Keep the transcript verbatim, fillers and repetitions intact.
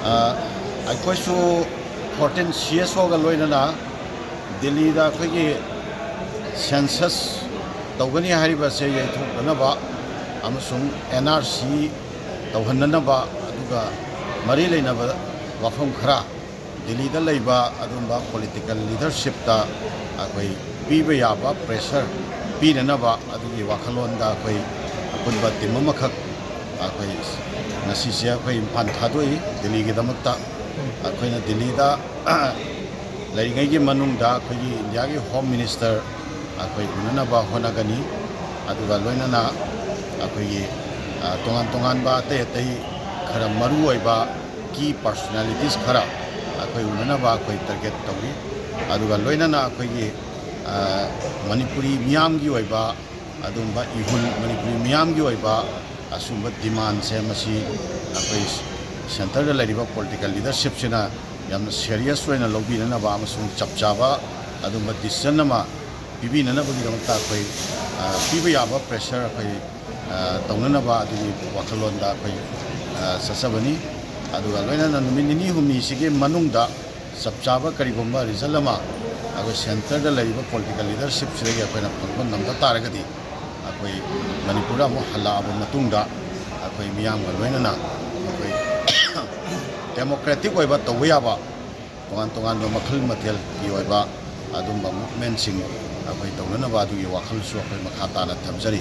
ꯑ, ꯑꯩꯈꯣꯏꯁꯨ fourteen C S ꯑꯣꯒ ꯂꯣꯏꯅꯅ ꯗꯤꯜꯂꯤꯗ ꯑꯩꯈꯣꯏꯒꯤ ꯁꯦꯟꯁꯁ ꯇꯧꯒꯅꯤ ꯍꯥꯏꯔꯤꯕꯁꯦ ꯌꯩꯊꯣꯛꯅꯅꯕ ꯑꯃꯁꯨꯡ ꯑꯦꯟ ꯑꯥꯔ ꯁꯤ ꯇꯧꯍꯟꯅꯅꯕ, ꯑꯗꯨꯒ ꯃꯔꯤ ꯂꯩꯅꯕ ꯋꯥꯐꯝ ꯈꯔ ꯗꯤꯜꯂꯤꯗ ꯂꯩꯕ ꯑꯗꯨꯝꯕ ꯄꯣꯂꯤꯇꯤꯀꯦꯜ ꯂꯤꯗꯔꯁꯤꯞꯇ ꯑꯩꯈꯣꯏ ꯄꯤꯕ ꯌꯥꯕ ꯄ꯭ꯔꯦꯁꯔ ꯄꯤꯅꯅꯕ ꯑꯗꯨꯒꯤ ꯋꯥꯈꯜꯂꯣꯟꯗ ꯑꯩꯈꯣꯏ ꯑꯄꯨꯟꯕ ꯇꯤꯝ ꯑꯃꯈꯛ ꯑꯩꯈꯣꯏ ꯉꯁꯤꯁꯦ ꯑꯩꯈꯣꯏ ꯏꯝꯐꯥꯜ ꯊꯥꯗꯣꯛꯏ ꯗꯤꯜꯂꯤꯒꯤꯗꯃꯛꯇ꯫ ꯑꯩꯈꯣꯏꯅ ꯗꯤꯜꯂꯤꯗ ꯂꯩꯔꯤꯉꯩꯒꯤ ꯃꯅꯨꯡꯗ ꯑꯩꯈꯣꯏꯒꯤ ꯏꯟꯗꯤꯌꯥꯒꯤ ꯍꯣꯝ ꯃꯤꯅꯤꯁꯇꯔ ꯑꯩꯈꯣꯏ ꯎꯅꯅꯕ ꯍꯣꯠꯅꯒꯅꯤ꯫ ꯑꯗꯨꯒ ꯂꯣꯏꯅꯅ ꯑꯩꯈꯣꯏꯒꯤ, ꯑ, ꯇꯣꯉꯥꯟ ꯇꯣꯉꯥꯟꯕ ꯑꯇꯩ ꯑꯇꯩ ꯈꯔ ꯃꯔꯨ ꯑꯣꯏꯕ ꯀꯤ ꯄꯥꯔꯁꯣꯅꯦꯂꯤꯇꯤꯁ ꯈꯔ ꯑꯩꯈꯣꯏ ꯎꯅꯅꯕ ꯑꯩꯈꯣꯏ ꯇꯥꯔꯒꯦꯠ ꯇꯧꯔꯤ꯫ ꯑꯗꯨꯒ ꯂꯣꯏꯅꯅ ꯑꯩꯈꯣꯏꯒꯤ, ꯑ, ꯃꯅꯤꯄꯨꯔꯤ ꯃꯤꯌꯥꯝꯒꯤ ꯑꯣꯏꯕ ꯑꯗꯨꯒꯨꯝꯕ ꯏꯍꯨꯜ, ꯃꯅꯤꯄꯨꯔꯤ ꯃꯤꯌꯥꯝꯒꯤ ꯑꯣꯏꯕ ꯑꯁꯨꯝꯕ ꯗꯤꯃꯥꯟꯁꯦ ꯃꯁꯤ ꯑꯩꯈꯣꯏ ꯁꯦꯟꯇꯔꯗ ꯂꯩꯔꯤꯕ ꯄꯣꯂꯤꯇꯤꯀꯦꯜ ꯂꯤꯗꯔꯁꯤꯞꯁꯤꯅ ꯌꯥꯝꯅ ꯁꯦꯔꯤꯌꯁ ꯑꯣꯏꯅ ꯂꯧꯕꯤꯅꯅꯕ ꯑꯃꯁꯨꯡ ꯆꯞ ꯆꯥꯕ ꯑꯗꯨꯒꯨꯝꯕ ꯗꯤꯁꯤꯖꯟ ꯑꯃ ꯄꯤꯕꯤꯅꯅꯕꯒꯤꯗꯃꯛꯇ ꯑꯩꯈꯣꯏ, ꯑ, ꯄꯤꯕ ꯌꯥꯕ ꯄ꯭ꯔꯦꯁꯔ ꯑꯩꯈꯣꯏ, ꯑ, ꯇꯧꯅꯅꯕ ꯑꯗꯨꯒꯤ ꯋꯥꯈꯜꯂꯣꯟꯗ ꯑꯩꯈꯣꯏ, ꯑ, ꯆꯠꯆꯕꯅꯤ꯫ ꯑꯗꯨꯒ ꯂꯣꯏꯅꯅ ꯅꯨꯃꯤꯠ ꯅꯤꯅꯤ ꯍꯨꯝꯅꯤꯁꯤꯒꯤ ꯃꯅꯨꯡꯗ ꯆꯞ ꯆꯥꯕ ꯀꯔꯤꯒꯨꯝꯕ ꯔꯤꯖꯜ ꯑꯃ ꯑꯩꯈꯣꯏ ꯁꯦꯟꯇꯔꯗ ꯂꯩꯔꯤꯕ ꯄꯣꯂꯤꯇꯤꯀꯦꯜ ꯂꯤꯗꯔꯁꯤꯞꯁꯤꯗꯒꯤ ꯑꯩꯈꯣꯏꯅ ꯐꯪꯕ ꯉꯝꯕ ꯇꯥꯔꯒꯗꯤ, ꯑꯩꯈꯣꯏ ꯃꯅꯤꯄꯨꯔꯗ ꯑꯃꯨꯛ ꯍꯜꯂꯛꯑꯕ ꯃꯇꯨꯡꯗ ꯑꯩꯈꯣꯏ ꯃꯤꯌꯥꯝꯒ ꯂꯣꯏꯅꯅ ꯑꯩꯈꯣꯏ ꯗꯦꯃꯣꯀ꯭ꯔꯦꯇꯤꯛ ꯑꯣꯏꯕ ꯇꯧꯕ ꯌꯥꯕ ꯇꯣꯉꯥꯟ ꯇꯣꯉꯥꯟꯕ ꯃꯈꯜ ꯃꯊꯦꯜꯒꯤ ꯑꯣꯏꯕ ꯑꯗꯨꯝꯕ ꯃꯨꯚꯃꯦꯟꯁꯤꯡ ꯑꯩꯈꯣꯏ ꯇꯧꯅꯅꯕ ꯑꯗꯨꯒꯤ ꯋꯥꯈꯜꯁꯨ ꯑꯩꯈꯣꯏ ꯃꯈꯥ ꯇꯥꯅ ꯊꯝꯖꯔꯤ꯫